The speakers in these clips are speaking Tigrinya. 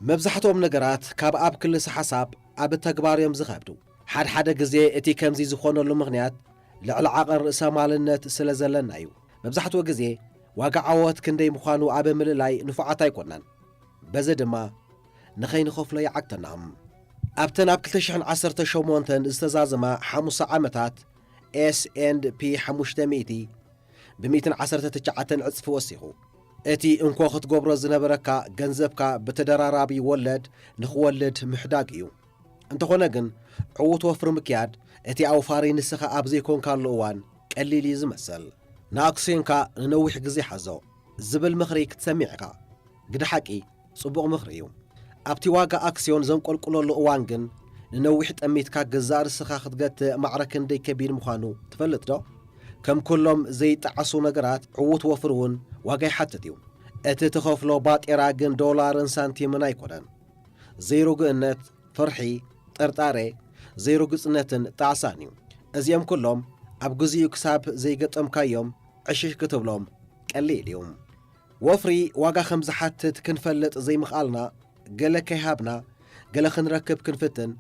መብዛሕትኦም ነገራት ካብ ኣብ ክልሰ ሓሳብ ኣብ ተግባር እዮም ዝኸብዱ። ሓድሓደ ግዜ እቲ ከምዚ ዝኾነሉ ምኽንያት ልዕሊ ዓቐን ርእሰ ማልነት ስለ ዘለና እዩ። መብዛሕትኡ ግዜ ዋጋ ዓወት ክንደይ ምዃኑ ኣብ ምልላይ ንፉዓት ኣይኮናን። በዚ ድማ ንኸይንኸፍሎ ይዓግተና። ኣብተን ኣብ ክልተ ሽሕን ዓሰርተ ሸሞንተን ዝተዛዘማ ሓሙሳ ዓመታት ኤስ ኤንድ ፒ ሓሙሽተ ሚእቲ ብ119 ዕጽፊ ወሲኹ። እቲ እንኮ ክትገብሮ ዝነበረካ ገንዘብካ ብተደራራቢ ወለድ ንኽወልድ ምሕዳግ እዩ። እንተኾነ ግን ዕዉት ወፍሪ ምክያድ እቲ ኣውፋሪ ንስኻ ኣብ ዘይኮንካሉ እዋን ቀሊል እዩ ዝመስል። ንኣክስዮንካ ንነዊሕ ግዜ ሓዞ ዝብል ምኽሪ ክትሰሚዕ ኢኻ። ግደ ሓቂ ጽቡቕ ምኽሪ እዩ። ኣብቲ ዋጋ ኣክስዮን ዘንቆልቁለሉ እዋን ግን ንነዊሕ ጠሚትካ ገዛእ ርስኻ ክትገትእ ማዕረ ክንደይ ከቢድ ምዃኑ ትፈልጥ ዶ? ከም ኩሎም ዘይጠዓሱ ነገራት ዕዉት ወፍሪ እውን ዋጋ ይሓትት እዩ። እቲ ትኸፍሎ ባጤራ ግን ዶላርን ሳንቲምን ኣይኮነን። ዘይርጉእነት፣ ፍርሒ፣ ጥርጣሬ፣ ዘይርጉጽነትን ጣዕሳን እዩ። እዚኦም ኩሎም ኣብ ግዚኡ ክሳብ ዘይገጠምካዮም ዕሽሽ ክትብሎም ቀሊል እዩ። ወፍሪ ዋጋ ከም ዝሓትት ክንፈልጥ ዘይምኽኣልና፣ ገለ ከይሃብና ገለ ክንረክብ ክንፍትን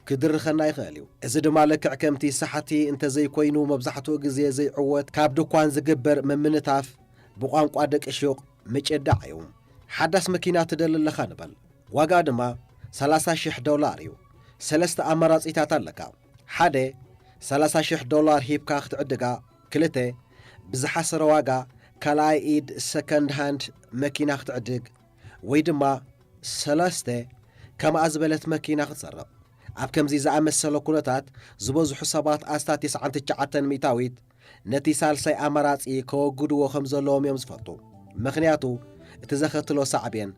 ክድርኸና ይኽእል እዩ። እዚ ድማ ልክዕ ከምቲ ሰሓቲ እንተዘይኮይኑ መብዛሕትኡ ግዜ ዘይዕወት ካብ ድኳን ዝግበር ምምንታፍ፣ ብቋንቋ ደቂ ሹቕ ምጭዳዕ እዩ። ሓዳስ መኪና ትደሊ ኣለኻ ንበል። ዋጋ ድማ ሰላሳ ሽሕ ዶላር እዩ። ሰለስተ ኣማራጺታት ኣለካ። ሓደ፣ ሰላሳ ሽሕ ዶላር ሂብካ ክትዕድጋ። ክልተ፣ ብዝሓሰረ ዋጋ ካልኣይ ኢድ ሰከንድ ሃንድ መኪና ክትዕድግ። ወይ ድማ ሰለስተ፣ ከምኣ ዝበለት መኪና ክትሰርቕ። ኣብ ከምዚ ዝኣመሰለ ኩነታት ዝበዝሑ ሰባት ኣስታት ተስዓን ትሽዓተን ሚእታዊት ነቲ ሳልሳይ ኣማራጺ ከወግድዎ ከም ዘለዎም እዮም ዝፈልጡ። ምኽንያቱ እቲ ዘኸትሎ ሳዕቤን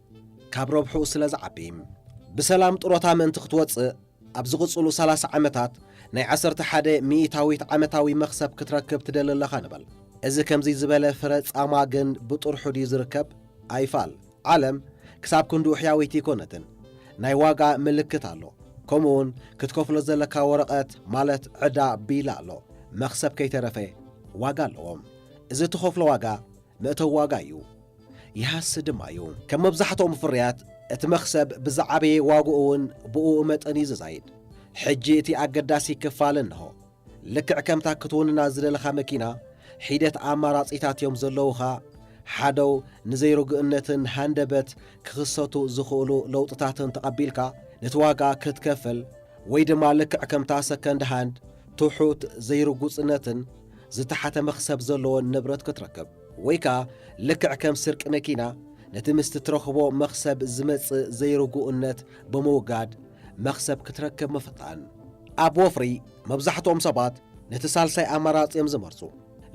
ካብ ረብሕኡ ስለ ዝዓቢ። ብሰላም ጥሮታ ምእንቲ ክትወጽእ ኣብ ዝቕጽሉ ሰላሳ ዓመታት ናይ ዓሰርተ ሓደ ሚእታዊት ዓመታዊ መኽሰብ ክትረክብ ትደሊ ኣለኻ ንበል። እዚ ከምዚ ዝበለ ፍረ ጻማ ግን ብጥርሑ ድዩ ዝርከብ? ኣይፋል። ዓለም ክሳብ ክንድኡ ሕያወይቲ ኣይኮነትን። ናይ ዋጋ ምልክት ኣሎ። ከምኡውን ክትከፍሎ ዘለካ ወረቐት ማለት ዕዳ ቢል ኣሎ። መኽሰብ ከይተረፈ ዋጋ ኣለዎም። እዚ ትኸፍሎ ዋጋ መእተዊ ዋጋ እዩ። ይሃሲ ድማ እዩ። ከም መብዛሕትኦም ፍርያት እቲ መኽሰብ ብዝዓበየ ዋግኡ እውን ብኡ መጠን እዩ ዝዛይድ። ሕጂ እቲ ኣገዳሲ ክፋል እንሆ። ልክዕ ከምታ ክትውንና ዝደለኻ መኪና፣ ሒደት ኣማራጺታት እዮም ዘለዉኻ። ሓደው ንዘይርጉእነትን ሃንደበት ክኽሰቱ ዝኽእሉ ለውጥታትን ተቐቢልካ ነቲ ዋጋ ክትከፍል፣ ወይ ድማ ልክዕ ከምታ ሰከንድ ሃንድ ትሑት ዘይርጉጽነትን ዝተሓተ መኽሰብ ዘለዎን ንብረት ክትረክብ፣ ወይ ከኣ ልክዕ ከም ስርቂ መኪና ነቲ ምስቲ ትረኽቦ መኽሰብ ዝመጽእ ዘይርጉእነት ብምውጋድ መኽሰብ ክትረክብ ምፍታን። ኣብ ወፍሪ መብዛሕትኦም ሰባት ነቲ ሳልሳይ ኣማራጺ እዮም ዝመርጹ።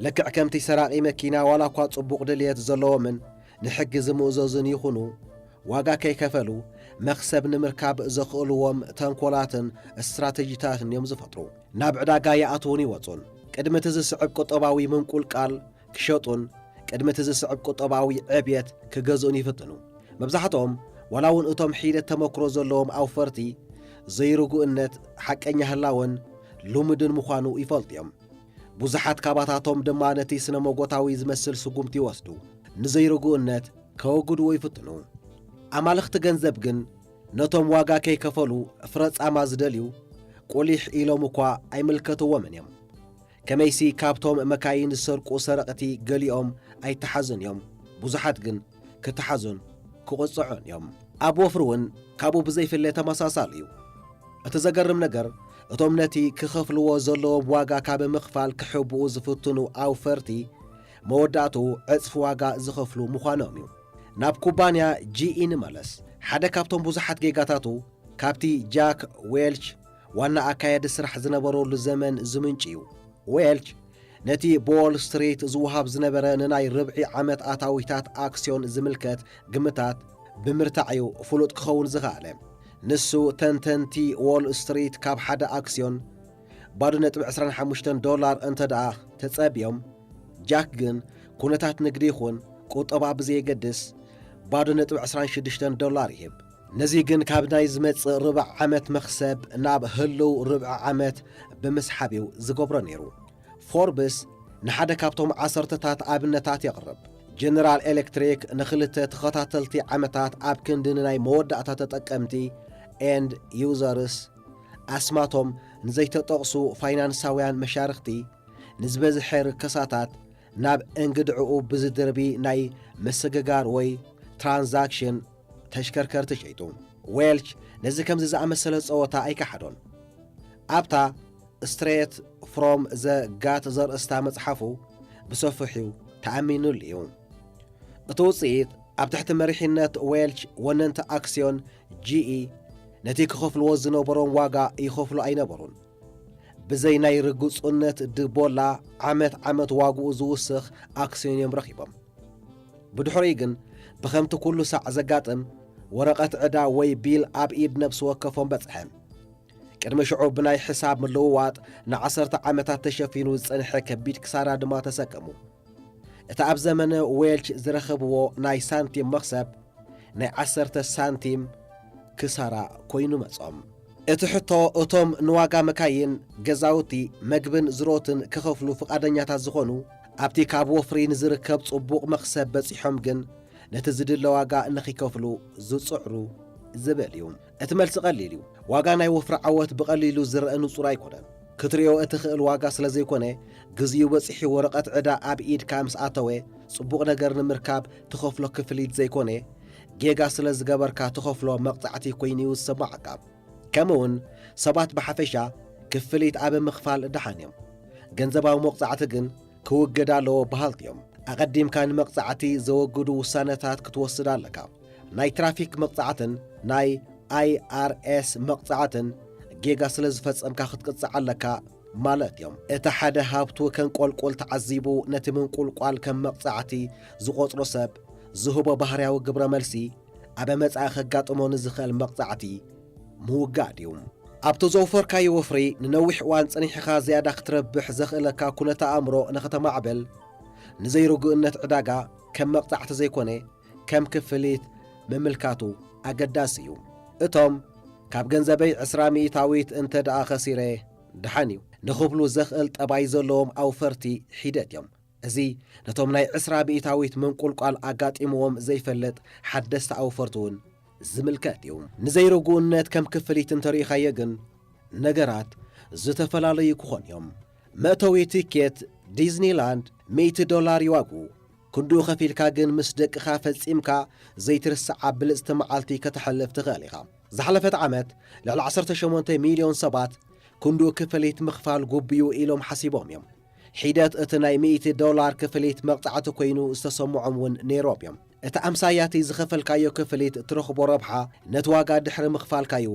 ልክዕ ከምቲ ሰራቒ መኪና ዋላ እኳ ጽቡቕ ድልየት ዘለዎምን ንሕጊ ዝምእዘዙን ይኹኑ፣ ዋጋ ከይከፈሉ መኽሰብ ንምርካብ ዘኽእልዎም ተንኮላትን ስትራተጂታትን እዮም ዝፈጥሩ። ናብ ዕዳጋ ይኣትዉን ይወጹን። ቅድሚ እቲ ዝስዕብ ቁጠባዊ ምንቁልቃል ክሸጡን ቅድሚ እቲ ዝስዕብ ቁጠባዊ ዕብየት ክገዝኡን ይፍትኑ። መብዛሕትኦም ዋላ እውን እቶም ሒደት ተመክሮ ዘለዎም ኣውፈርቲ ዘይርጉእነት ሓቀኛ ህላወን ልሙድን ምዃኑ ይፈልጡ እዮም። ብዙሓት ካባታቶም ድማ ነቲ ስነ መጎታዊ ዝመስል ስጉምቲ ይወስዱ። ንዘይርጉእነት ከወግድዎ ይፍትኑ። ኣማልኽቲ ገንዘብ ግን ነቶም ዋጋ ከይከፈሉ ፍረ ጻማ ዝደልዩ ቁሊሕ ኢሎም እኳ ኣይምልከትዎምን እዮም። ከመይሲ ካብቶም መካይን ዝሰርቁ ሰረቕቲ ገሊኦም ኣይተሓዙን እዮም። ብዙሓት ግን ክተሓዙን ክቕጽዑን እዮም። ኣብ ወፍሪ እውን ካብኡ ብዘይፍለ ተመሳሳሊ እዩ። እቲ ዘገርም ነገር እቶም ነቲ ክኸፍልዎ ዘለዎም ዋጋ ካብ ምኽፋል ክሕብኡ ዝፍትኑ ኣውፈርቲ መወዳእትኡ ዕጽፊ ዋጋ ዝኸፍሉ ምዃኖም እዩ። ናብ ኩባንያ ጂ ኢ ንመለስ። ሓደ ካብቶም ብዙሓት ጌጋታቱ ካብቲ ጃክ ዌልች ዋና ኣካያዲ ስራሕ ዝነበረሉ ዘመን ዝምንጭ እዩ። ዌልች ነቲ ብዎል ስትሪት ዝወሃብ ዝነበረ ንናይ ርብዒ ዓመት ኣታዊታት ኣክስዮን ዝምልከት ግምታት ብምርታዕ እዩ ፍሉጥ ክኸውን ዝኸኣለ። ንሱ ተንተንቲ ዎል ስትሪት ካብ ሓደ ኣክስዮን ባዶ ነጥቢ ዕስራን ሓሙሽተን ዶላር እንተ ደኣ ተጸብዮም፣ ጃክ ግን ኩነታት ንግዲ ይኹን ቁጠባ ብዘየገድስ ባዶ ነጥቢ ዕስራን ሽዱሽተን ዶላር ይህብ። ነዚ ግን ካብ ናይ ዝመጽእ ርብዕ ዓመት መኽሰብ ናብ ህልው ርብዒ ዓመት ብምስሓብ እዩ ዝገብሮ ነይሩ። ፎርብስ ንሓደ ካብቶም ዓሰርተታት ኣብነታት የቕርብ። ጀነራል ኤሌክትሪክ ንኽልተ ተኸታተልቲ ዓመታት ኣብ ክንዲ ንናይ መወዳእታ ተጠቀምቲ፣ ኤንድ ዩዘርስ፣ ኣስማቶም ንዘይተጠቕሱ ፋይናንሳውያን መሻርኽቲ፣ ንዝበዝሐ ርከሳታት ናብ እንግድዕኡ ብዝድርቢ ናይ ምስግጋር ወይ ትራንዛክሽን ተሽከርከርቲ ሸይጡ። ዌልች ነዚ ከምዚ ዝኣመሰለ ጸወታ ኣይከሓዶን። ኣብታ ስትሬት ፍሮም ዘ ጋት ዘርእስታ መጽሓፉ ብሰፊሑ ተኣሚኑሉ እዩ። እቲ ውጽኢት፣ ኣብ ትሕቲ መሪሕነት ዌልች፣ ወነንቲ ኣክስዮን ጂኢ ነቲ ክኸፍልዎ ዝነበሮም ዋጋ ይኸፍሉ ኣይነበሩን። ብዘይ ናይ ርግጹነት ድቦላ፣ ዓመት ዓመት ዋግኡ ዝውስኽ ኣክስዮን እዮም ረኺቦም። ብድሕሪኡ ግን፣ ብኸምቲ ኩሉ ሳዕ ዘጋጥም፣ ወረቐት ዕዳ ወይ ቢል ኣብ ኢድ ነብሲ ወከፎም በጽሐ። ቅድሚ ሽዑ ብናይ ሕሳብ ምልውዋጥ ንዓሰርተ ዓመታት ተሸፊኑ ዝጸንሐ ከቢድ ክሳራ ድማ ተሰከሙ። እቲ ኣብ ዘመነ ዌልች ዝረኸብዎ ናይ ሳንቲም መኽሰብ፣ ናይ ዓሰርተ ሳንቲም ክሳራ ኮይኑ መጾም። እቲ ሕቶ፣ እቶም ንዋጋ መካይን፣ ገዛውቲ፣ መግብን ዝሮትን ክኸፍሉ ፍቓደኛታት ዝኾኑ፣ ኣብቲ ካብ ወፍሪ ንዝርከብ ጽቡቕ መኽሰብ በጺሖም ግን፣ ነቲ ዝድለ ዋጋ ንኺከፍሉ ዝጽዕሩ ዝብል እዩ። እቲ መልሲ ቀሊል እዩ። ዋጋ ናይ ወፍሪ ዓወት ብቐሊሉ ዝረአ ንጹር ኣይኮነን። ክትርእዮ እትኽእል ዋጋ ስለ ዘይኮነ፣ ግዜኡ በጺሑ ወረቐት ዕዳ ኣብ ኢድካ ምስ ኣተወ፣ ጽቡቕ ነገር ንምርካብ ትኸፍሎ ክፍሊት ዘይኮነ፣ ጌጋ ስለ ዝገበርካ ትኸፍሎ መቕጻዕቲ ኮይኑ እዩ ዝሰማዓካ። ከምኡ እውን ሰባት ብሓፈሻ ክፍሊት ኣብ ምኽፋል ደሓን እዮም። ገንዘባዊ መቕጻዕቲ ግን ክውገድ ኣለዎ በሃልቲ እዮም። ኣቐዲምካ ንመቕጻዕቲ ዘወግዱ ውሳነታት ክትወስድ ኣለካ። ናይ ትራፊክ መቕጻዕትን ናይ ኣይ ኣር ኤስ መቕጻዕትን ጌጋ ስለ ዝፈጸምካ ክትቅጻዕ ኣለካ ማለት እዮም። እቲ ሓደ ሃብቱ ከንቆልቁል ተዓዚቡ ነቲ ምንቁልቋል ከም መቕጻዕቲ ዝቖጽሮ ሰብ ዝህቦ ባህርያዊ ግብረ መልሲ፣ ኣብ መጻኢ ከጋጥሞ ንዝኽእል መቕጻዕቲ ምውጋድ እዩ። ኣብቲ ዘውፈርካዮ ወፍሪ ንነዊሕ እዋን ጸኒሕኻ ዝያዳ ክትረብሕ ዘኽእለካ ኩነተ ኣእምሮ ንኽተማዕብል፣ ንዘይርጉእነት ዕዳጋ ከም መቕጻዕቲ ዘይኮነ፣ ከም ክፍሊት ምምልካቱ ኣገዳሲ እዩ። እቶም ካብ ገንዘበይ ዕስራ ሚእታዊት እንተ ደኣ ኸሲረ ደሓን እዩ ንኽብሉ ዘኽእል ጠባይ ዘለዎም ኣውፈርቲ ሒደት እዮም። እዚ ነቶም ናይ ዕስራ ሚእታዊት ምንቁልቋል ኣጋጢምዎም ዘይፈልጥ ሓደስቲ ኣውፈርቲ እውን ዝምልከት እዩ። ንዘይርጉእነት ከም ክፍሊት እንተሪኢኻዮ ግን፣ ነገራት ዝተፈላለዩ ክኾኑ እዮም። መእተዊ ቲኬት ዲዝኒላንድ ሚእቲ ዶላር እዩ ዋግኡ። ክንድኡ ከፊልካ ግን ምስ ደቅኻ ፈጺምካ ዘይትርስዓ ብልጽቲ መዓልቲ ከተሕልፍ ትኽእል ኢኻ። ዝሓለፈት ዓመት ልዕሊ ዓሰርተ ሸሞንተ ሚልዮን ሰባት ክንድኡ ክፍሊት ምኽፋል ግቡእ'ዩ ኢሎም ሓሲቦም እዮም። ሒደት እቲ ናይ ሚእቲ ዶላር ክፍሊት መቕጻዕቲ ኮይኑ ዝተሰምዖም እውን ነይሮም እዮም። እቲ ኣምሳያ እቲ ዝኸፈልካዮ ክፍሊት እትረኽቦ ረብሓ ነቲ ዋጋ ድሕሪ ምኽፋልካ'ዩ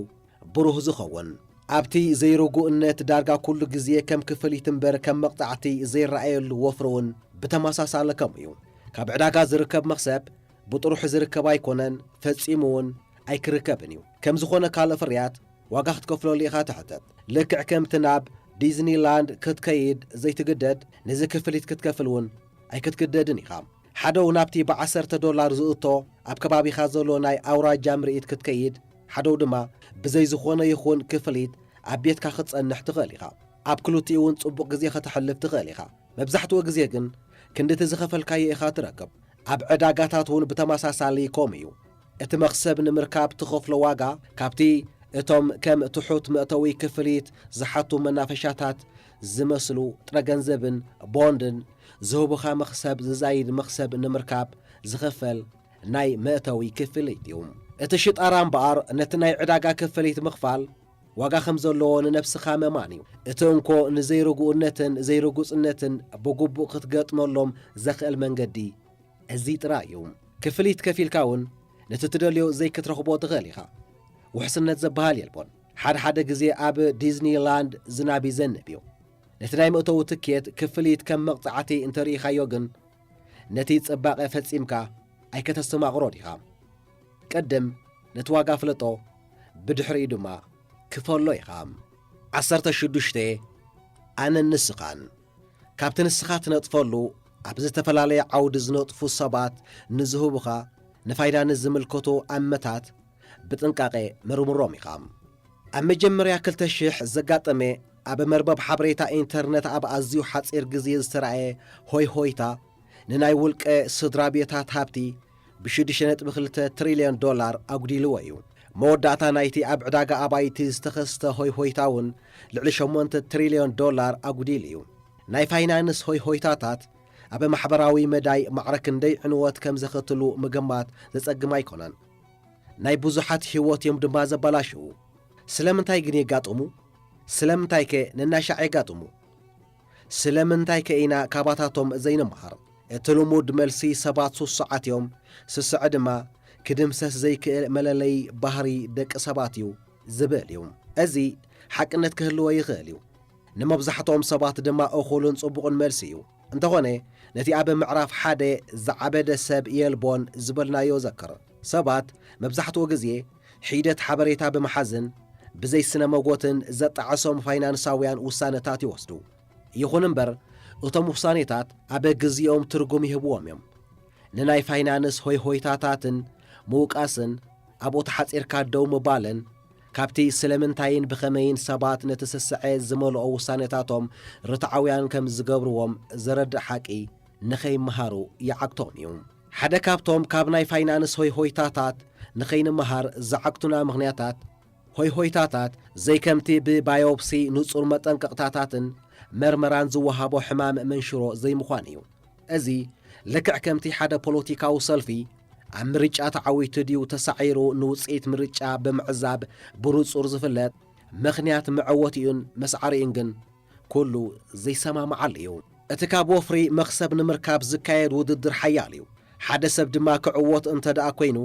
ብሩህ ዝኸውን። ኣብቲ ዘይርጉእነት ዳርጋ ኩሉ ግዜ ከም ክፍሊት እምበር ከም መቕጻዕቲ ዘይረኣየሉ ወፍሪ እውን ብተመሳሳሊ ከምኡ እዩ። ካብ ዕዳጋ ዝርከብ መኽሰብ ብጥርሑ ዝርከብ ኣይኮነን፣ ፈጺሙ እውን ኣይክርከብን እዩ። ከም ዝኾነ ካልእ ፍርያት ዋጋ ክትከፍለሉ ኢኻ ትሕተት። ልክዕ ከምቲ ናብ ዲዝኒላንድ ክትከይድ ዘይትግደድ፣ ነዚ ክፍሊት ክትከፍል እውን ኣይክትግደድን ኢኻ። ሓደው ናብቲ ብዓሰርተ ዶላር ዝእቶ ኣብ ከባቢኻ ዘሎ ናይ ኣውራጃ ምርኢት ክትከይድ፣ ሓደው ድማ ብዘይ ዝኾነ ይኹን ክፍሊት ኣብ ቤትካ ክትጸንሕ ትኽእል ኢኻ። ኣብ ክልቲኡ እውን ጽቡቕ ግዜ ከተሕልፍ ትኽእል ኢኻ። መብዛሕትኡ ግዜ ግን ክንዲ እቲ ዝኸፈልካዮ ኢኻ ትረክብ። ኣብ ዕዳጋታት እውን ብተመሳሳሊ ከምኡ እዩ። እቲ መኽሰብ ንምርካብ ትኸፍሎ ዋጋ ካብቲ እቶም ከም ትሑት መእተዊ ክፍሊት ዝሓቱ መናፈሻታት ዝመስሉ ጥረ ገንዘብን ቦንድን ዝህቡኻ መኽሰብ ዝዛይድ መኽሰብ ንምርካብ ዝኽፈል ናይ መእተዊ ክፍሊት እዩ። እቲ ሽጣራ እምበኣር ነቲ ናይ ዕዳጋ ክፍሊት ምኽፋል ዋጋ ከም ዘለዎ ንነብስኻ ምእማን እዩ። እቲ እንኮ ንዘይርጉእነትን ዘይርጉጽነትን ብግቡእ ክትገጥመሎም ዘኽእል መንገዲ እዚ ጥራይ እዩ። ክፍሊት ከፊልካ እውን ነቲ ትደልዮ ዘይክትረኽቦ ትኽእል ኢኻ። ውሕስነት ዝበሃል የልቦን። ሓደ ሓደ ግዜ ኣብ ዲዝኒላንድ ዝናብ ይዘንብ እዩ። ነቲ ናይ መእተዊ ትኬት ክፍሊት ከም መቕጻዕቲ እንተርኢኻዮ ግን፣ ነቲ ጽባቐ ፈጺምካ ኣይከተስተማቕሮን ኢኻ። ቅድም ነቲ ዋጋ ፍለጦ፣ ብድሕሪኡ ድማ ክፈሎ ኢኻ። ዓሰርተ ሽዱሽተ ኣነን ንስኻን። ካብቲ ንስኻ ትነጥፈሉ ኣብ ዝተፈላለየ ዓውዲ ዝነጥፉ ሰባት ንዝህቡኻ ንፋይዳ ንዝምልከቱ ኣመታት ብጥንቃቐ መርምሮም ኢኻ። ኣብ መጀመርያ ክልተ ሽሕ ዘጋጠመ ኣብ መርበብ ሓበሬታ ኢንተርነት ኣብ ኣዝዩ ሓጺር ግዜ ዝተራእየ ሆይ ሆይታ፣ ንናይ ውልቀ ስድራ ቤታት ሃብቲ ብ ሽዱሽተ ነጥቢ ክልተ ትሪልዮን ዶላር ኣጉዲልዎ እዩ። መወዳእታ ናይቲ ኣብ ዕዳጋ ኣባይቲ ዝተኸስተ ሆይ ሆይታ እውን ልዕሊ ሸሞንተ ትሪልዮን ዶላር ኣጉዲሉ እዩ። ናይ ፋይናንስ ሆይ ሆይታታት ኣብ ማሕበራዊ መዳይ ማዕረ ክንደይ ዕንወት ከም ዘኸትሉ ምግማት ዘጸግም ኣይኮነን። ናይ ብዙሓት ህይወት እዮም ድማ ዘበላሽዉ። ስለምንታይ ግን የጋጥሙ? ስለምንታይከ ነናሻዕ የጋጥሙ? ስለምንታይከ ኢና ካባታቶም ዘይንመሃር? እቲ ልሙድ መልሲ ሰባት ስሱዓት እዮም፣ ስስዐ ድማ ክድምሰስ ዘይክእል መለለዪ ባህሪ ደቂ ሰባት እዩ ዝብል እዩ። እዚ ሓቅነት ክህልዎ ይኽእል እዩ። ንመብዛሕትኦም ሰባት ድማ እኹልን ጽቡቕን መልሲ እዩ። እንተኾነ፣ ነቲ ኣብ ምዕራፍ ሓደ ዝዓበደ ሰብ የልቦን ዝበልናዮ ዘክር። ሰባት መብዛሕትኡ ግዜ ሒደት ሓበሬታ ብምሓዝን ብዘይ ስነ መጎትን ዘጣዕሶም ፋይናንሳውያን ውሳነታት ይወስዱ። ይኹን እምበር፣ እቶም ውሳኔታት ኣብ ግዜኦም ትርጉም ይህብዎም እዮም። ንናይ ፋይናንስ ሆይ ሆይታታትን ምውቃስን ኣብኡ ተሓጺርካ ደው ምባልን፣ ካብቲ ስለምንታይን ብኸመይን ሰባት ነቲ ስስዐ ዝመልኦ ውሳኔታቶም ርትዓውያን ከም ዝገብርዎም ዘረድእ ሓቂ ንኸይመሃሩ ይዓግቶም እዩ። ሓደ ካብቶም ካብ ናይ ፋይናንስ ሆይ ሆይታታት ንኸይንመሃር ዝዓግቱና ምኽንያታት፣ ሆይ ሆይታታት ዘይከምቲ ብባዮፕሲ ንጹር መጠንቀቕታታትን መርመራን ዝወሃቦ ሕማም መንሽሮ ዘይምዃን እዩ። እዚ ልክዕ ከምቲ ሓደ ፖለቲካዊ ሰልፊ ኣብ ምርጫ ተዓዊቱ ድዩ ተሳዒሩ ንውጽኢት ምርጫ ብምዕዛብ ብንጹር ዝፍለጥ፣ ምኽንያት መዐወቲኡን መስዓሪኡን ግን ኩሉ ዘይሰማምዓሉ እዩ። እቲ ካብ ወፍሪ መኽሰብ ንምርካብ ዝካየድ ውድድር ሓያል እዩ። ሓደ ሰብ ድማ ክዕወት እንተ ደኣ ኮይኑ፣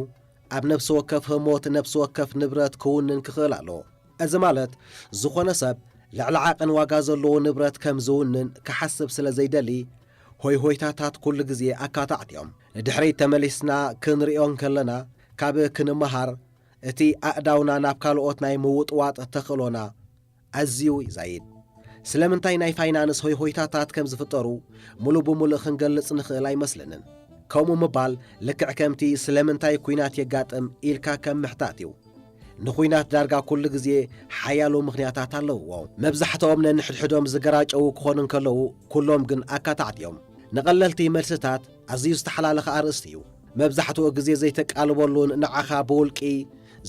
ኣብ ነፍሲ ወከፍ ህሞት ነፍሲ ወከፍ ንብረት ክውንን ክኽእል ኣለዎ። እዚ ማለት፣ ዝኾነ ሰብ ልዕሊ ዓቐን ዋጋ ዘለዎ ንብረት ከም ዝውንን ክሓስብ ስለ ዘይደሊ፣ ሆይ ሆይታታት ኩሉ ግዜ ኣካታዕቲ እዮም። ንድሕሪት ተመሊስና ክንሪኦ እንከለና፣ ካብ ክንመሃር፣ እቲ ኣእዳውና ናብ ካልኦት ናይ ምውጥዋጥ ተኽእሎና ኣዝዩ ይዛይድ። ስለምንታይ ናይ ፋይናንስ ሆይ ሆይታታት ከም ዝፍጠሩ ሙሉ ብሙሉ ክንገልጽ ንኽእል ኣይመስለንን። ከምኡ ምባል ልክዕ ከምቲ ስለምንታይ ኲናት የጋጥም ኢልካ ከም ምሕታት እዩ። ንኹናት ዳርጋ ኩሉ ግዜ ሓያሎ ምኽንያታት ኣለውዎ። መብዛሕትኦም ነንሕድሕዶም ዝገራጨዉ ክኾኑ እንከለዉ፣ ኩሎም ግን ኣካታዕቲ እዮም። ንቐለልቲ መልስታት ኣዝዩ ዝተሓላለኸ ኣርእስቲ እዩ። መብዛሕትኡ ግዜ ዘይተቃልበሉን ንዓኻ ብውልቂ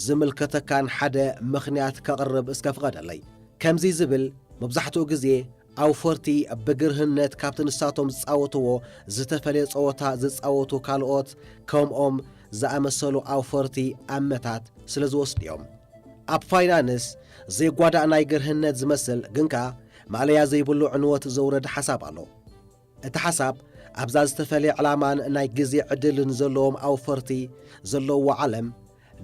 ዝምልከተካን ሓደ ምኽንያት ከቕርብ እስከ ፍቐደለይ። ከምዚ ዝብል መብዛሕትኡ ግዜ ኣውፈርቲ ብግርህነት ካብቲ ንሳቶም ዝጻወትዎ ዝተፈልየ ጸወታ ዝጻወቱ ካልኦት ከምኦም ዝኣመሰሉ ኣውፈርቲ ኣመታት ስለ ዝወስዱ እዮም። ኣብ ፋይናንስ ዘይጓዳእ ናይ ግርህነት ዝመስል ግን ከኣ ማእለያ ዘይብሉ ዕንወት ዘውረድ ሓሳብ ኣሎ። እቲ ሓሳብ ኣብዛ ዝተፈልየ ዕላማን ናይ ግዜ ዕድልን ዘለዎም ኣውፈርቲ ዘለውዋ ዓለም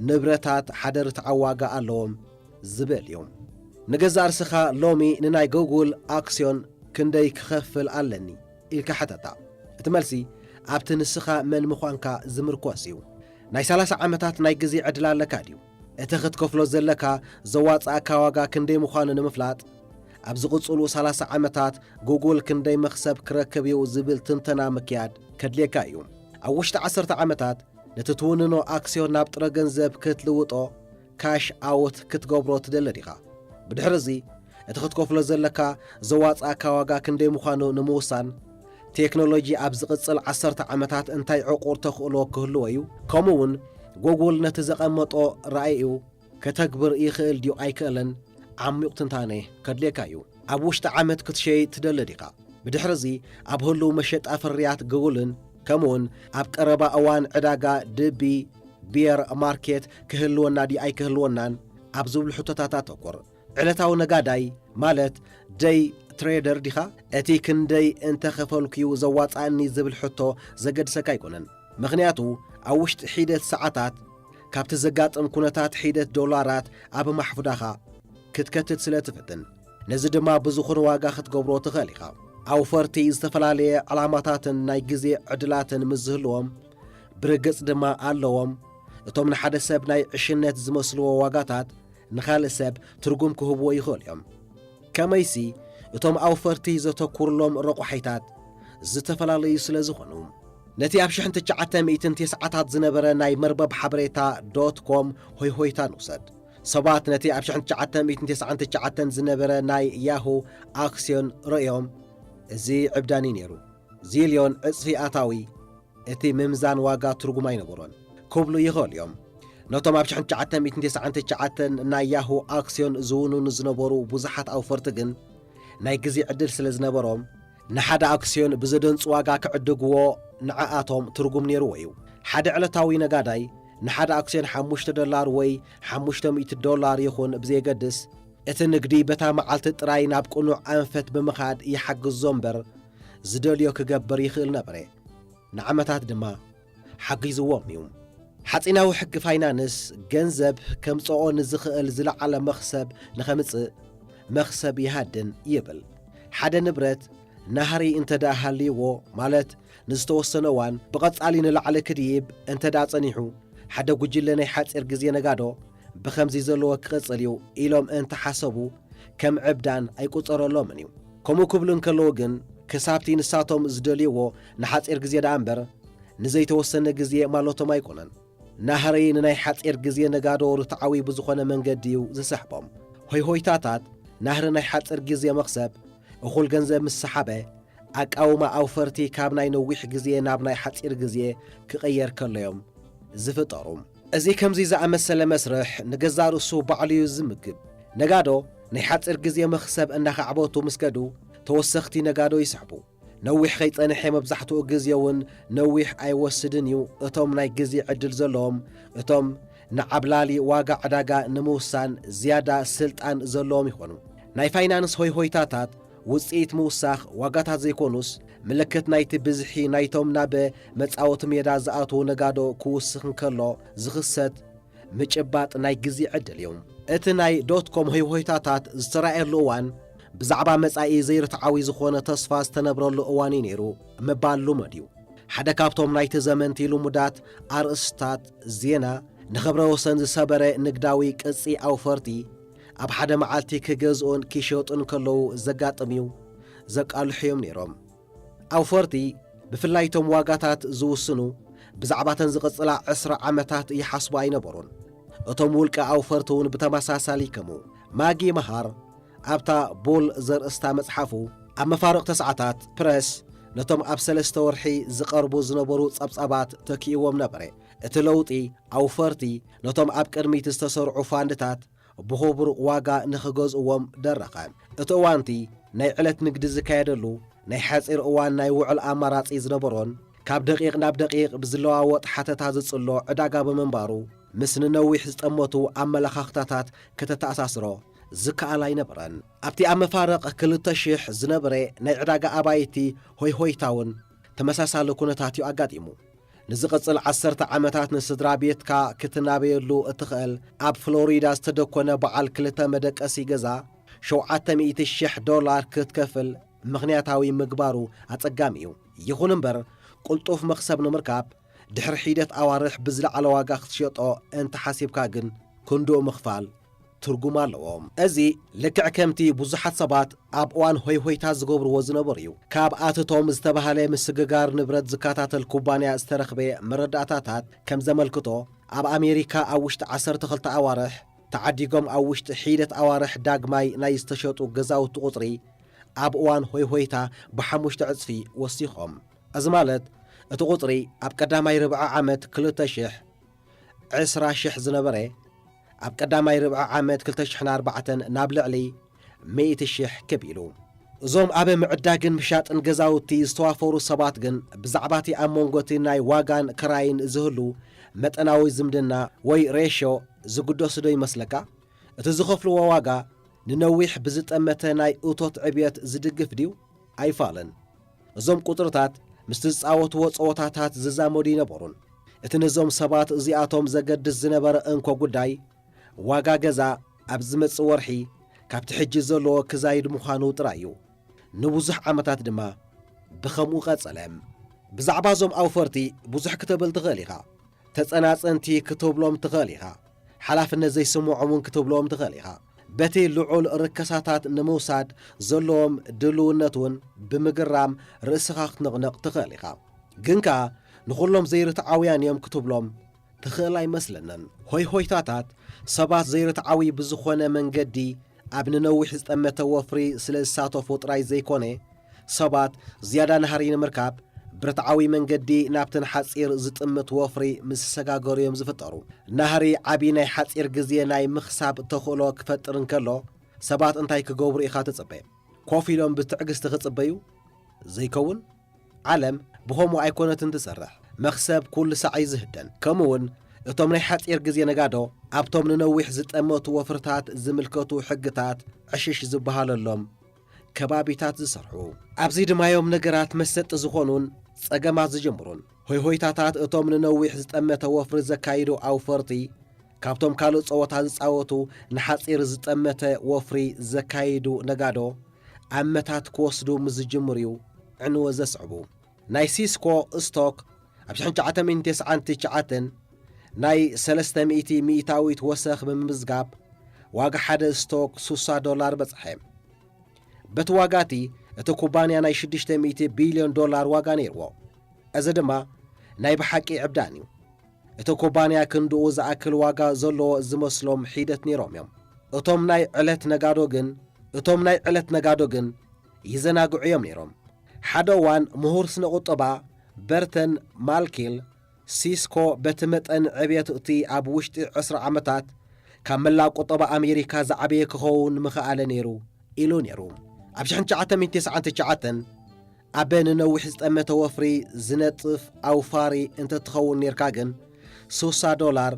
ንብረታት ሓደ ርትዓዊ ዋጋ ኣለዎም ዝብል እዩ። ንገዛእ ርእስኻ ሎሚ ንናይ ጎጉል ኣክስዮን ክንደይ ክኸፍል ኣለኒ ኢልካ ሕተታ። እቲ መልሲ ኣብቲ ንስኻ መን ምዃንካ ዝምርኮስ እዩ። ናይ ሰላሳ ዓመታት ናይ ግዜ ዕድል ኣለካ ድዩ? እቲ ክትከፍሎ ዘለካ ዘዋጽኣካ ዋጋ ክንደይ ምዃኑ ንምፍላጥ፣ ኣብ ዝቕጽሉ ሰላሳ ዓመታት ጉጉል ክንደይ መኽሰብ ክረክብ እዩ ዝብል ትንተና ምክያድ ከድልየካ እዩ። ኣብ ውሽጢ ዓሰርተ ዓመታት ነቲ ትውንኖ ኣክስዮን ናብ ጥረ ገንዘብ ክትልውጦ፣ ካሽ ኣውት ክትገብሮ ትደሊ ዲኻ? ብድሕሪ እዚ፣ እቲ ክትከፍሎ ዘለካ ዘዋጽኣካ ዋጋ ክንደይ ምዃኑ ንምውሳን፣ ቴክኖሎጂ ኣብ ዝቕጽል ዓሰርተ ዓመታት እንታይ ዕቑር ተኽእሎ ክህልዎ እዩ? ከምኡ እውን፣ ጎጉል ነቲ ዘቐመጦ ራእይኡ ከተግብር ይኽእል ድዩ ኣይክእልን ዓሚቕ ትንታነ ከድልየካ እዩ። ኣብ ውሽጢ ዓመት ክትሸይጥ ትደሊ ዲኻ? ብድሕርዚ ኣብ ህሉው መሸጣ ፍርያት ግጉልን ከምኡውን ኣብ ቀረባ እዋን ዕዳጋ ድቢ፣ ቢየር ማርኬት ክህልወና ድዩ ኣይክህልወናን ኣብ ዝብሉ ሕቶታት ኣተኩር። ዕለታዊ ነጋዳይ ማለት ደይ ትሬደር ዲኻ? እቲ ክንደይ እንተኸፈልኩዩ ዘዋጻእኒ ዝብል ሕቶ ዘገድሰካ ኣይኮነን። ምኽንያቱ ኣብ ውሽጢ ሒደት ሰዓታት ካብቲ ዘጋጥም ኩነታት ሒደት ዶላራት ኣብ ማሕፉዳኻ ክትከትት ስለ ትፍትን። ነዚ ድማ ብዝኹን ዋጋ ክትገብሮ ትኽእል ኢኻ። ኣውፈርቲ ዝተፈላለየ ዕላማታትን ናይ ግዜ ዕድላትን ምስ ዝህልዎም፣ ብርግጽ ድማ ኣለዎም። እቶም ንሓደ ሰብ ናይ ዕሽነት ዝመስልዎ ዋጋታት ንኻልእ ሰብ ትርጉም ክህብዎ ይኽእሉ እዮም። ከመይሲ፣ እቶም ኣውፈርቲ ዘተኩርሎም ረቋሒታት ዝተፈላለዩ ስለ ዝኾኑ። ነቲ ኣብ ሽሕን ትሽዓተ ሚእትን ተስዓታት ዝነበረ ናይ መርበብ ሓበሬታ ዶት ኮም ሆይሆይታ ንውሰድ። ሰባት ነቲ ኣብ ሽሕን ትሽዓተ ሚእትን ተስዓን ትሽዓተን ዝነበረ ናይ ያሁ ኣክስዮን ረእዮም፣ እዚ ዕብዳን እዩ ነይሩ። ዚልዮን ዕጽፊ ኣታዊ፣ እቲ ምምዛን ዋጋ ትርጉም ኣይነበሮን ክብሉ ይኽእሉ እዮም። ነቶም ኣብ ሽሕን ትሽዓተ ሚእትን ተስዓን ትሽዓተን ናይ ያሁ ኣክስዮን ዝውንኑ ዝነበሩ ብዙሓት ኣውፈርቲ ግን ናይ ግዜ ዕድል ስለ ዝነበሮም፣ ንሓደ ኣክስዮን ብዘደንጹ ዋጋ ክዕድግዎ ንዕኣቶም ትርጉም ነይርዎ እዩ። ሓደ ዕለታዊ ነጋዳይ ንሓደ ኣክስዮን ሓሙሽተ ዶላር ወይ ሓሙሽተ ሚእቲ ዶላር ይኹን ብዘየገድስ፣ እቲ ንግዲ በታ መዓልቲ ጥራይ ናብ ቅኑዕ ኣንፈት ብምኻድ ይሓግዞ እምበር፣ ዝደልዮ ክገብር ይኽእል ነበረ። ንዓመታት ድማ ሓጊዝዎም እዩ። ሓጺናዊ ሕጊ ፋይናንስ፣ ገንዘብ ከምጽኦ ንዝኽእል ዝለዓለ መኽሰብ ንኸምጽእ፣ መኽሰብ ይሃድን ይብል። ሓደ ንብረት ናህሪ እንተ ደኣ ሃልይዎ፣ ማለት ንዝተወሰነ እዋን ብቐጻሊ ንላዕሊ ክድይብ እንተ ደኣ ጸኒሑ፣ ሓደ ጉጅለ ናይ ሓጺር ግዜ ነጋዶ ብኸምዚ ዘለዎ ክቕጽል እዩ ኢሎም እንተ ሓሰቡ፣ ከም ዕብዳን ኣይቁጸረሎምን እዩ። ከምኡ ክብሉ እንከለዉ ግን፣ ክሳብቲ ንሳቶም ዝደልይዎ ንሓጺር ግዜ ደኣ እምበር፣ ንዘይተወሰነ ግዜ ማለቶም ኣይኮነን። ናህሪ ንናይ ሓጺር ግዜ ነጋዶ ርትዓዊ ብዝኾነ መንገዲ እዩ ዝስሕቦም። ሆይሆይታታት ናህሪ ናይ ሓጺር ግዜ መኽሰብ፣ እኹል ገንዘብ ምስ ሰሓበ፣ ኣቃውማ ኣውፈርቲ ካብ ናይ ነዊሕ ግዜ ናብ ናይ ሓጺር ግዜ ክቕየር ከሎ እዮም ዝፍጠሩ። እዚ ከምዚ ዝኣመሰለ መስርሕ ንገዛእ ርእሱ ባዕሉ እዩ ዝምግብ። ነጋዶ ናይ ሓጺር ግዜ መኽሰብ እናኻዕበቱ ምስ ከዱ፣ ተወሰኽቲ ነጋዶ ይስሕቡ። ነዊሕ ከይጸንሐ፣ መብዛሕትኡ ግዜ እውን ነዊሕ ኣይወስድን እዩ። እቶም ናይ ግዜ ዕድል ዘለዎም፣ እቶም ንዓብላሊ ዋጋ ዕዳጋ ንምውሳን ዝያዳ ስልጣን ዘለዎም ይኾኑ። ናይ ፋይናንስ ሆይሆይታታት ውጽኢት ምውሳኽ ዋጋታት ዘይኮኑስ፣ ምልክት ናይቲ ብዝሒ ናይቶም ናብ መጻወቲ ሜዳ ዝኣትዉ ነጋዶ ክውስኽ እንከሎ ዝኽሰት ምጭባጥ ናይ ግዜ ዕድል እዩ። እቲ ናይ ዶት ኮም ሆይሆይታታት ዝተራእየሉ እዋን፣ ብዛዕባ መጻኢ ዘይርትዓዊ ዝኾነ ተስፋ ዝተነብረሉ እዋን እዩ ነይሩ ምባል ልሙድ እዩ። ሓደ ካብቶም ናይቲ ዘመንቲ ልሙዳት ኣርእስታት ዜና፣ ንኽብረ ወሰን ዝሰበረ ንግዳዊ ቅጺ ኣውፈርቲ፣ ኣብ ሓደ መዓልቲ ክገዝኡን ክሸጡን ከለዉ ዘጋጥም እዩ፣ ዘቃልሑ እዮም ነይሮም። ኣውፈርቲ፣ ብፍላይ እቶም ዋጋታት ዝውስኑ፣ ብዛዕባተን ዝቕጽላ ዕስራ ዓመታት ይሓስቡ ኣይነበሩን። እቶም ውልቀ ኣውፈርቲ እውን ብተመሳሳሊ ይከሙ። ማጊ መሃር፣ ኣብታ ቡል ዘርእስታ መጽሓፉ፣ ኣብ መፋርቕ ተስዓታት ፕረስ ነቶም ኣብ ሰለስተ ወርሒ ዝቐርቡ ዝነበሩ ጸብጻባት ተኪእዎም ነበረ። እቲ ለውጢ፣ ኣውፈርቲ ነቶም ኣብ ቅድሚት ዝተሰርዑ ፋንድታት ብኽቡር ዋጋ ንኽገዝእዎም ደረኸ። እቲ እዋንቲ ናይ ዕለት ንግዲ ዝካየደሉ፣ ናይ ሓጺር እዋን ናይ ውዕል ኣማራጺ ዝነበሮን፣ ካብ ደቂቕ ናብ ደቂቕ ብዝለዋወጥ ሓተታ ዝጽሎ ዕዳጋ ብምንባሩ፣ ምስ ንነዊሕ ዝጠመቱ ኣመለኻኽታታት ከተተኣሳስሮ ዝከኣል ኣይነበረን። ኣብቲ ኣብ መፋርቕ ክልተ ሽሕ ዝነበረ ናይ ዕዳጋ ኣባይቲ ሆይሆይታ እውን ተመሳሳሊ ኩነታት እዩ ኣጋጢሙ። ንዝቕጽል ዓሰርተ ዓመታት ንስድራ ቤትካ ክትናበየሉ እትኽእል ኣብ ፍሎሪዳ ዝተደኮነ በዓል ክልተ መደቀሲ ገዛ ሸውዓተ ሚእቲ ሽሕ ዶላር ክትከፍል ምኽንያታዊ ምግባሩ ኣጸጋሚ እዩ። ይኹን እምበር፣ ቅልጡፍ መኽሰብ ንምርካብ ድሕሪ ሒደት ኣዋርሕ ብዝለዓለ ዋጋ ክትሸጦ እንተሓሲብካ ግን ክንድኡ ምኽፋል ትርጉም ኣለዎ። እዚ ልክዕ ከምቲ ብዙሓት ሰባት ኣብ እዋን ሆይሆይታ ዝገብርዎ ዝነበሩ እዩ። ካብ ኣትቶም ዝተባህለ ምስግጋር ንብረት ዝከታተል ኩባንያ ዝተረኽበ መረዳእታታት ከም ዘመልክቶ፣ ኣብ ኣሜሪካ ኣብ ውሽጢ ዓሰርተ ክልተ ኣዋርሕ ተዓዲጎም ኣብ ውሽጢ ሒደት ኣዋርሕ ዳግማይ ናይ ዝተሸጡ ገዛውቲ ቁጽሪ ኣብ እዋን ሆይሆይታ ብሓሙሽተ ዕጽፊ ወሲኾም። እዚ ማለት እቲ ቁጽሪ ኣብ ቀዳማይ ርብዒ ዓመት ክልተ ሽሕ ዕስራ ሽሕ ዝነበረ፣ ኣብ ቀዳማይ ርብዒ ዓመት ክልተ ሽሕን ኣርባዕተን ናብ ልዕሊ ሚእቲ ሽሕ ክብ ኢሉ። እዞም ኣብ ምዕዳግን ምሻጥን ገዛውቲ ዝተዋፈሩ ሰባት ግን ብዛዕባቲ ኣብ መንጎቲ ናይ ዋጋን ክራይን ዝህሉ መጠናዊ ዝምድና ወይ ሬሾ ዝግደሱ ዶ ይመስለካ? እቲ ዝኸፍልዎ ዋጋ ንነዊሕ ብዝጠመተ ናይ እቶት ዕብየት ዝድግፍ ድዩ? ኣይፋልን። እዞም ቁጽርታት ምስቲ ዝጻወትዎ ጸወታታት ዝዛመዱ ይነበሩን። እቲ ነዞም ሰባት እዚኣቶም ዘገድስ ዝነበረ እንኮ ጉዳይ፣ ዋጋ ገዛ ኣብ ዝመጽእ ወርሒ ካብቲ ሕጂ ዘለዎ ክዛይድ ምዃኑ ጥራይ እዩ። ንብዙሕ ዓመታት ድማ ብኸምኡ ቀጸለ። ብዛዕባ እዞም ኣውፈርቲ ብዙሕ ክትብል ትኽእል ኢኻ። ተጸናጸንቲ ክትብሎም ትኽእል ኢኻ። ሓላፍነት ዘይስምዖም እውን ክትብሎም ትኽእል ኢኻ። በቲ ልዑል ርከሳታት ንምውሳድ ዘለዎም ድልውነት እውን ብምግራም ርእስኻ ክትንቕንቕ ትኽእል ኢኻ። ግን ከኣ ንኹሎም ዘይርትዓውያን እዮም ክትብሎም ትኽእል ኣይመስለንን። ሆይሆይታታት ሰባት ዘይርትዓዊ ብዝኾነ መንገዲ ኣብ ንነዊሕ ዝጠመተ ወፍሪ ስለ ዝሳተፉ ጥራይ ዘይኮነ፣ ሰባት ዝያዳ ናህሪ ንምርካብ ብርትዓዊ መንገዲ ናብቲ ንሓጺር ዝጥምት ወፍሪ ምስ ዝሰጋገሩ እዮም ዝፍጠሩ። ናህሪ ዓቢ ናይ ሓጺር ግዜ ናይ ምኽሳብ ተኽእሎ ክፈጥር እንከሎ፣ ሰባት እንታይ ክገብሩ ኢኻ ትጽበ? ኮፍ ኢሎም ብትዕግስቲ ክጽበዩ? ዘይከውን? ዓለም ብኸምኡ ኣይኮነትን ትሰርሕ። መኽሰብ ኩሉ ሳዕ እዩ ዝህደን። ከምኡውን እቶም ናይ ሓጺር ግዜ ነጋዶ ኣብቶም ንነዊሕ ዝጠመቱ ወፍርታት ዝምልከቱ ሕግታት ዕሽሽ ዝበሃለሎም ከባቢታት ዝሰርሑ። ኣብዚ ድማ እዮም ነገራት መሰጢ ዝኾኑን ጸገማት ዝጅምሩን። ሆይሆይታታት እቶም ንነዊሕ ዝጠመተ ወፍሪ ዘካይዱ ኣውፈርቲ ካብቶም ካልእ ጸወታ ዝጻወቱ ንሓጺር ዝጠመተ ወፍሪ ዘካይዱ ነጋዶ ኣመታት ክወስዱ ምስ ዝጅምሩ እዩ ዕንወት ዘስዕቡ። ናይ ሲስኮ ስቶክ ኣብ ሽሕን ትሽዓተ ሚእትን ተስዓን ትሽዓተን ናይ ሰለስተ ሚእቲ ሚእታዊት ወሰኽ ብምምዝጋብ ዋጋ ሓደ ስቶክ ሱሳ ዶላር በጽሐ። በቲ ዋጋ እቲ፣ እቲ ኩባንያ ናይ ሽዱሽተ ሚእቲ ቢልዮን ዶላር ዋጋ ነይርዎ። እዚ ድማ ናይ ብሓቂ ዕብዳን እዩ። እቲ ኩባንያ ክንድኡ ዝኣክል ዋጋ ዘለዎ ዝመስሎም ሒደት ነይሮም እዮም። እቶም ናይ ዕለት ነጋዶ ግን፣ እቶም ናይ ዕለት ነጋዶ ግን ይዘናግዑ እዮም ነይሮም። ሓደ እዋን ምሁር ስነ ቁጠባ በርተን ማልኪል፣ ሲስኮ በቲ መጠን ዕብየት እቲ ኣብ ውሽጢ ዕስራ ዓመታት ካብ መላእ ቁጠባ ኣሜሪካ ዝዓበየ ክኸውን ምኽኣለ ነይሩ ኢሉ ነይሩ። ኣብ ሽሕን ትሽዓተ ሚእትን ተስዓን ትሽዓተን ኣበ ንነዊሕ ዝጠመተ ወፍሪ ዝነጥፍ ኣውፋሪ እንተትኸውን ነይርካ ግን፣ ሱሳ ዶላር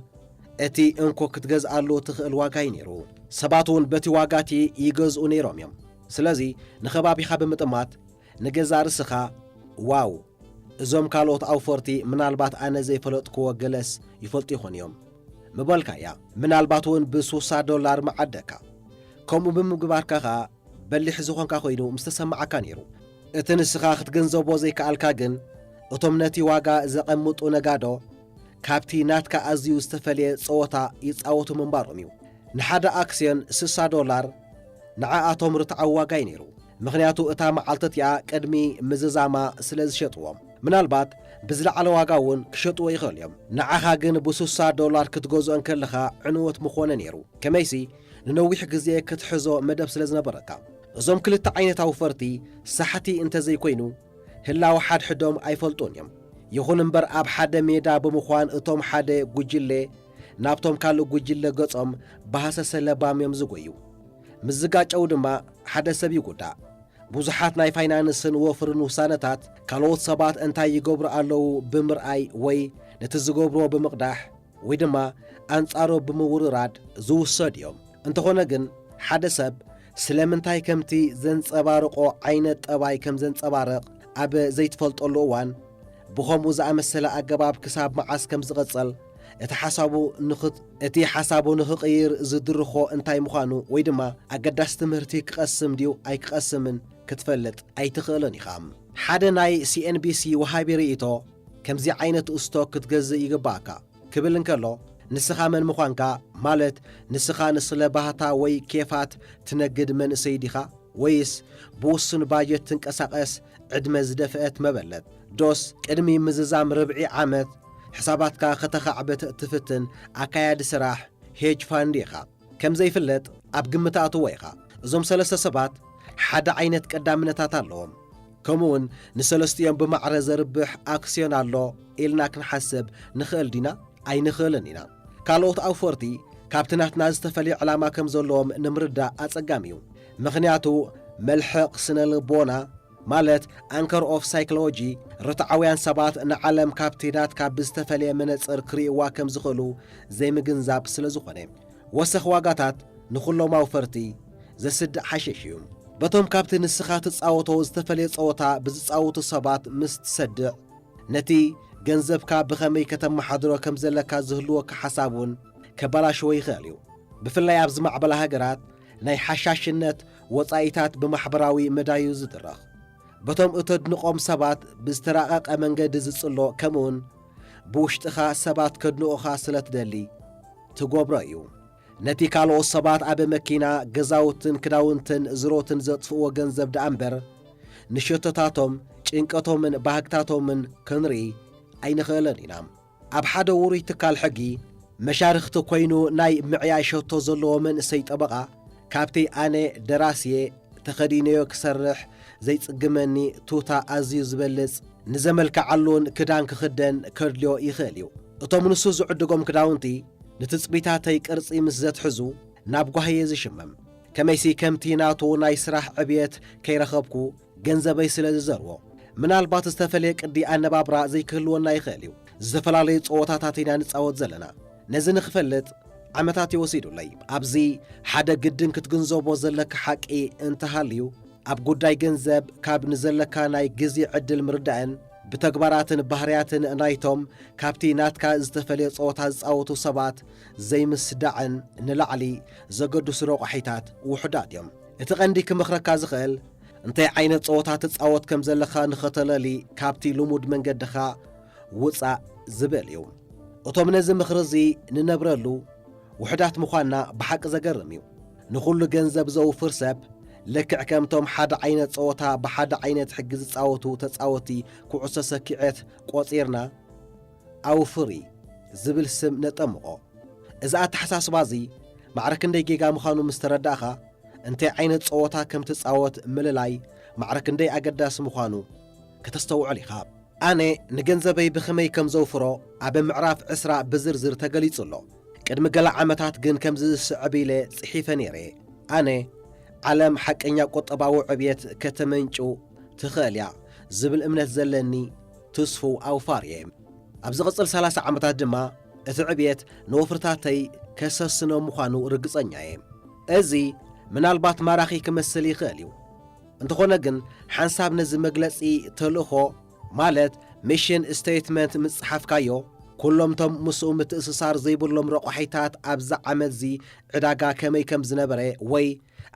እቲ እንኮ ክትገዝኣሉ ትኽእል ዋጋ እዩ ነይሩ። ሰባት እውን በቲ ዋጋ እቲ ይገዝኡ ነይሮም እዮም። ስለዚ ንኸባቢኻ ብምጥማት ንገዛ ርስኻ፣ ዋው፣ እዞም ካልኦት ኣውፈርቲ ምናልባት ኣነ ዘይፈለጥክዎ ገለስ ይፈልጡ ይኾኑ እዮም ምበልካ እያ። ምናልባት እውን ብሱሳ ዶላር መዓደካ። ከምኡ ብምግባርካ ኸኣ በሊሕ ዝኾንካ ኮይኑ ምስ ተሰማዓካ ነይሩ። እቲ ንስኻ ክትግንዘቦ ዘይከኣልካ ግን፣ እቶም ነቲ ዋጋ ዘቐምጡ ነጋዶ ካብቲ ናትካ ኣዝዩ ዝተፈልየ ጸወታ ይጻወቱ ምንባሮም እዩ። ንሓደ ኣክስዮን ስሳ ዶላር ንዓኣቶም ርትዓዊ ዋጋ እዩ ነይሩ። ምኽንያቱ እታ መዓልቲ እቲኣ ቅድሚ ምዝዛማ ስለ ዝሸጥዎ። ምናልባት ብዝለዓለ ዋጋ እውን ክሸጥዎ ይኽእሉ እዮም። ንዓኻ ግን ብሱሳ ዶላር ክትገዝኦ እንከለኻ ዕንወት ምኾነ ነይሩ። ከመይሲ ንነዊሕ ግዜ ክትሕዞ መደብ ስለ ዝነበረካ። እዞም ክልተ ዓይነት ኣውፈርቲ ሳሕቲ እንተዘይኮይኑ፣ ህላወ ሓድሕዶም ኣይፈልጡን እዮም። ይኹን እምበር ኣብ ሓደ ሜዳ ብምዃን እቶም ሓደ ጉጅለ ናብቶም ካልእ ጉጅለ ገጾም ብሃሰሰ ለባም እዮም ዝጎዩ። ምስ ዝጋጨው ድማ ሓደ ሰብ ይጉዳእ። ብዙሓት ናይ ፋይናንስን ወፍርን ውሳነታት ካልኦት ሰባት እንታይ ይገብሩ ኣለዉ ብምርኣይ ወይ ነቲ ዝገብርዎ ብምቕዳሕ ወይ ድማ ኣንጻሩ ብምውርራድ ዝውሰድ እዮም። እንተኾነ ግን ሓደ ሰብ ስለምንታይ ከምቲ ዘንጸባርቆ ዓይነት ጠባይ ከም ዘንጸባርቕ ኣብ ዘይትፈልጠሉ እዋን ብኸምኡ ዝኣመሰለ ኣገባብ ክሳብ መዓስ ከም ዝቕጽል እቲ ሓሳቡ ንኽት-፣ እቲ ሓሳቡ ንኽቕይር ዝድርኾ እንታይ ምዃኑ ወይ ድማ ኣገዳሲ ትምህርቲ ክቐስም ድዩ ኣይክቐስምን ክትፈልጥ ኣይትኽእልን ኢኻ። ሓደ ናይ ሲ ኤን ቢ ሲ ወሃቢ ርእይቶ ከምዚ ዓይነት ስቶክ ክትገዝእ ይግባኣካ ክብል እንከሎ፣ ንስኻ መን ምዃንካ፣ ማለት ንስኻ ንስለ ባህታ ወይ ኬፋት ትነግድ መንእሰይ ዲኻ? ወይስ ብውሱን ባጀት ትንቀሳቐስ ዕድመ ዝደፍአት መበለት? ዶስ ቅድሚ ምዝዛም ርብዒ ዓመት ሕሳባትካ ከተኻዕብት ትፍትን ኣካያዲ ስራሕ ሄጅ ፋንድ ኢኻ? ከም ዘይፍለጥ ኣብ ግምት ኣትዎ ኢኻ። እዞም ሰለስተ ሰባት ሓደ ዓይነት ቀዳምነታት ኣለዎም። ከምኡውን ንሰለስቲኦም ብማዕረ ዘርብሕ ኣክስዮን ኣሎ ኢልና ክንሓስብ ንኽእል ዲና? ኣይንኽእልን ኢና። ካልኦት ኣውፈርቲ ካብቲ ናትና ዝተፈልየ ዕላማ ከም ዘለዎም ንምርዳእ ኣጸጋሚ እዩ። ምኽንያቱ መልሕቕ ስነ ልቦና፣ ማለት ኣንከር ኦፍ ሳይኮሎጂ፣ ርትዓውያን ሰባት ንዓለም ካብቲ ናትካ ብዝተፈልየ መነጽር ክርእይዋ ከም ዝኽእሉ ዘይምግንዛብ ስለ ዝኾነ። ወሰኽ ዋጋታት ንኹሎም ኣውፈርቲ ዘስድዕ ሓሽሽ እዩ። በቶም ካብቲ ንስኻ ትጻወቶ ዝተፈልየ ጸወታ ብዝጻወቱ ሰባት ምስ ትሰድዕ፣ ነቲ ገንዘብካ ብኸመይ ከተመሓድሮ ከም ዘለካ ዝህልወካ ሓሳብ እውን ከባላሽዎ ይኽእል እዩ። ብፍላይ ኣብ ዝማዕበላ ሃገራት ናይ ሓሻሽነት ወጻኢታት ብማሕበራዊ መዳዩ ዝድረኽ። በቶም እተድንቖም ሰባት ብዝተራቐቐ መንገዲ ዝጽሎ፣ ከምኡውን ብውሽጥኻ ሰባት ከድንቑኻ ስለ ትደሊ ትገብሮ እዩ። ነቲ ካልኦት ሰባት ኣብ መኪና፣ ገዛውትን ክዳውንትን ዝሮትን ዘጥፍእዎ ገንዘብ ደኣ እምበር፣ ንሸቶታቶም፣ ጭንቀቶምን ባህግታቶምን ክንርኢ ኣይንኽእልን ኢና። ኣብ ሓደ ውሩይ ትካል ሕጊ መሻርኽቲ ኮይኑ ናይ ምዕያይ ሸቶ ዘለዎ መንእሰይ ጠበቓ፣ ካብቲ ኣነ ደራሲየ ተኸዲነዮ ክሰርሕ ዘይጽግመኒ ቱታ ኣዝዩ ዝበልጽ፣ ንዘመልክዓሉን ክዳን ክኽደን ከድልዮ ይኽእል እዩ። እቶም ንሱ ዝዕድጎም ክዳውንቲ ንትጽቢታተይ ቅርጺ ምስ ዘትሕዙ፣ ናብ ጓህየ ዝሽመም። ከመይሲ ከምቲ ናቱ ናይ ስራሕ ዕብየት ከይረኸብኩ፣ ገንዘበይ ስለ ዝዘርዎ፣ ምናልባት ዝተፈለየ ቅዲ ኣነባብራ ዘይክህልወና ይኽእል እዩ። ዝተፈላለዩ ጸወታታት ኢና ንጻወት ዘለና። ነዚ ንኽፈልጥ ዓመታት እዩ ወሲዱለይ። ኣብዚ ሓደ ግድን ክትግንዘቦ ዘለካ ሓቂ እንተሃልዩ፣ ኣብ ጉዳይ ገንዘብ ካብ ንዘለካ ናይ ግዜ ዕድል ምርዳእን ብተግባራትን ባህርያትን ናይቶም ካብቲ ናትካ ዝተፈልየ ጸወታ ዝጻወቱ ሰባት ዘይምስዳዕን ንላዕሊ ዘገድሱ ረቋሒታት ውሑዳት እዮም። እቲ ቀንዲ ክመኽረካ ዝኽእል፣ እንታይ ዓይነት ጸወታ ትጻወት ከም ዘለኻ ንኸተለሊ ካብቲ ልሙድ መንገድኻ ውጻእ ዝብል እዩ። እቶም ነዚ ምኽሪ እዚ ንነብረሉ ውሑዳት ምዃንና ብሓቂ ዘገርም እዩ። ንኹሉ ገንዘብ ዘውፍር ሰብ፣ ልክዕ ከምቶም ሓደ ዓይነት ጸወታ ብሓደ ዓይነት ሕጊ ዝጻወቱ ተጻወቲ ኩዕሶ ሰኪዔት ቆጺርና፣ ኣውፍሪ ዝብል ስም ነጠምቖ። እዚ ኣተሓሳስባ እዚ ማዕረ ክንደይ ጌጋ ምዃኑ ምስ ተረዳእኻ፣ እንታይ ዓይነት ጸወታ ከም ትጻወት ምልላይ ማዕረ ክንደይ ኣገዳሲ ምዃኑ ከተስተውዕል ኢኻ። ኣነ ንገንዘበይ ብኸመይ ከም ዘውፍሮ ኣብ ምዕራፍ ዕስራ ብዝርዝር ተገሊጹ ኣሎ። ቅድሚ ገለ ዓመታት ግን ከምዚ ዝስዕብ ኢለ ጽሒፈ ነይረ። ኣነ፣ ዓለም ሓቀኛ ቁጠባዊ ዕብየት ከተመንጩ ትኽእል እያ ዝብል እምነት ዘለኒ ትስፉው ኣውፋር እየ። ኣብ ዝቕጽል ሰላሳ ዓመታት ድማ እቲ ዕብየት ንወፍርታተይ ከሰስኖ ምዃኑ ርግጸኛ እየ። እዚ ምናልባት ማራኺ ክመስል ይኽእል እዩ። እንተኾነ ግን፣ ሓንሳብ ነዚ መግለጺ ተልእኾ፣ ማለት ሚሽን ስቴትመንት ምጽሓፍካዮ፣ ኩሎምቶም ምስኡ ምትእስሳር ዘይብሎም ረቋሒታት ኣብዚ ዓመትዚ ዕዳጋ ከመይ ከም ዝነበረ ወይ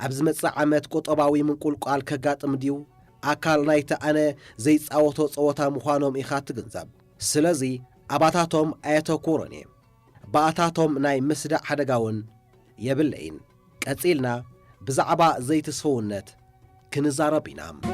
ኣብ ዝመጽእ ዓመት ቁጠባዊ ምንቁልቋል ከጋጥም ድዩ ኣካል ናይቲ ኣነ ዘይጻወቶ ጸወታ ምዃኖም ኢኻ ትግንዘብ። ስለዚ ኣባታቶም ኣየተኩሮን እየ። ብኣታቶም ናይ ምስዳዕ ሓደጋ እውን የብለይን። ቀጺልና ብዛዕባ ዘይትስፍውነት ክንዛረብ ኢና።